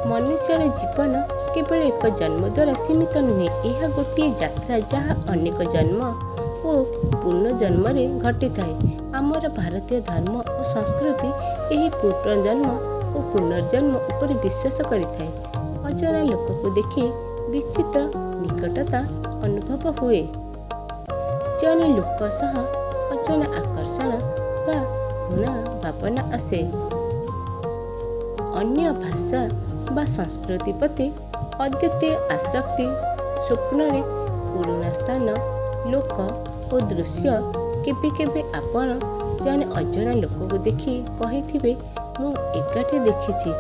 ମନୁଷ୍ୟର ଜୀବନ କେବଳ ଏକ ଜନ୍ମ ଦ୍ୱାରା ସୀମିତ ନୁହେଁ। ଏହା ଗୋଟିଏ ଯାତ୍ରା, ଯାହା ଅନେକ ଜନ୍ମ ଓ ପୁନର୍ଜନ୍ମରେ ଘଟିଥାଏ। ଆମର ଭାରତୀୟ ଧର୍ମ ଓ ସଂସ୍କୃତି ଏହି ପୂର୍ବଜନ୍ମ ଓ ପୁନର୍ଜନ୍ମ ଉପରେ ବିଶ୍ୱାସ କରିଥାଏ। ଅଜଣା ଲୋକକୁ ଦେଖି ବିଚିତ୍ର ନିକଟତା ଅନୁଭବ ହୁଏ। ଜଣେ ଲୋକ ସହ ଅଜଣା ଆକର୍ଷଣ ବା ଘୃଣା ଭାବନା ଆସେ। ଅନ୍ୟ ଭାଷା ବା ସଂସ୍କୃତି ପ୍ରତି ଅଦ୍ୱିତୀୟ ଆସକ୍ତି, ସ୍ୱପ୍ନରେ ପୁରୁଣା ସ୍ଥାନ, ଲୋକ ଓ ଦୃଶ୍ୟ। କେବେ କେବେ ଆପଣ ଜଣେ ଅଜଣା ଲୋକକୁ ଦେଖି କହିଥିବେ, "ମୁଁ ଏକାଠି ଦେଖିଛି।"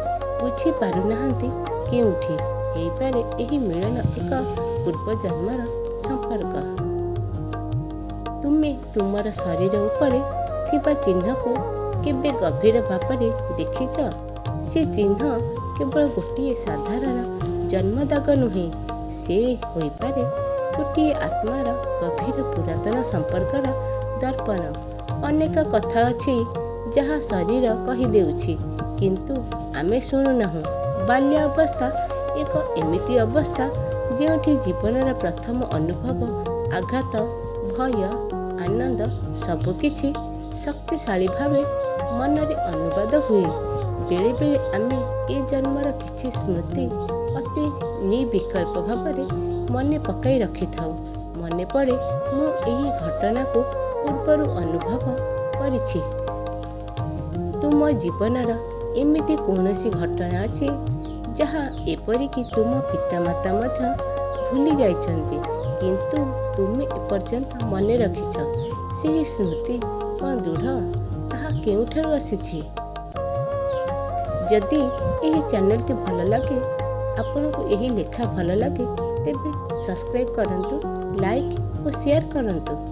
ବୁଝିପାରୁନାହାନ୍ତି କେଉଁଠି। ହେଇପାରେ ଏହି ମିଳନ ଏକ ପୂର୍ବଜନ୍ମର ସମ୍ପର୍କ। ତୁମେ ତୁମର ଶରୀର ଉପରେ ଥିବା ଚିହ୍ନକୁ କେବେ ଗଭୀର ଭାବରେ ଦେଖିଛ? ସେ ଚିହ୍ନ କେବଳ ଗୋଟିଏ ସାଧାରଣ ଜନ୍ମଦାଗ ନୁହେଁ। ସେ ହୋଇପାରେ ଗୋଟିଏ ଆତ୍ମାର ଗଭୀର ପୁରାତନ ସମ୍ପର୍କର ଦର୍ପଣ। ଅନେକ କଥା ଅଛି ଯାହା ଶରୀର କହିଦେଉଛି, କିନ୍ତୁ ଆମେ ଶୁଣୁନାହୁଁ। ବାଲ୍ୟ ଅବସ୍ଥା ଏକ ଏମିତି ଅବସ୍ଥା, ଯେଉଁଠି ଜୀବନର ପ୍ରଥମ ଅନୁଭବ, ଆଘାତ, ଭୟ, ଆନନ୍ଦ ସବୁକିଛି ଶକ୍ତିଶାଳୀ ଭାବେ ମନରେ ଅନୁବାଦ ହୁଏ। ବେଳେବେଳେ ଆମେ ଏ ଜନ୍ମର କିଛି ସ୍ମୃତି ଅତି ନିର୍ବିକଳ୍ପ ଭାବରେ ମନେ ପକାଇ ରଖିଥାଉ। ମନେ ପଡ଼େ, ମୁଁ ଏହି ଘଟଣାକୁ ପୂର୍ବରୁ ଅନୁଭବ କରିଛି। ତୁମ ଜୀବନର ଏମିତି କୌଣସି ଘଟଣା ଅଛି, ଯାହା ଏପରିକି ତୁମ ପିତାମାତା ମଧ୍ୟ ଭୁଲି ଯାଇଛନ୍ତି, କିନ୍ତୁ ତୁମେ ଏପର୍ଯ୍ୟନ୍ତ ମନେ ରଖିଛ? ସେହି ସ୍ମୃତି କ'ଣ ଦୃଢ଼? ତାହା କେଉଁଠାରୁ ଆସିଛି? ଯଦି ଏହି ଚ୍ୟାନେଲଟି ଭଲ ଲାଗେ, ଆପଣଙ୍କୁ ଏହି ଲେଖା ଭଲ ଲାଗେ, ତେବେ ସବସ୍କ୍ରାଇବ୍ କରନ୍ତୁ, ଲାଇକ୍ ଓ ସେୟାର କରନ୍ତୁ।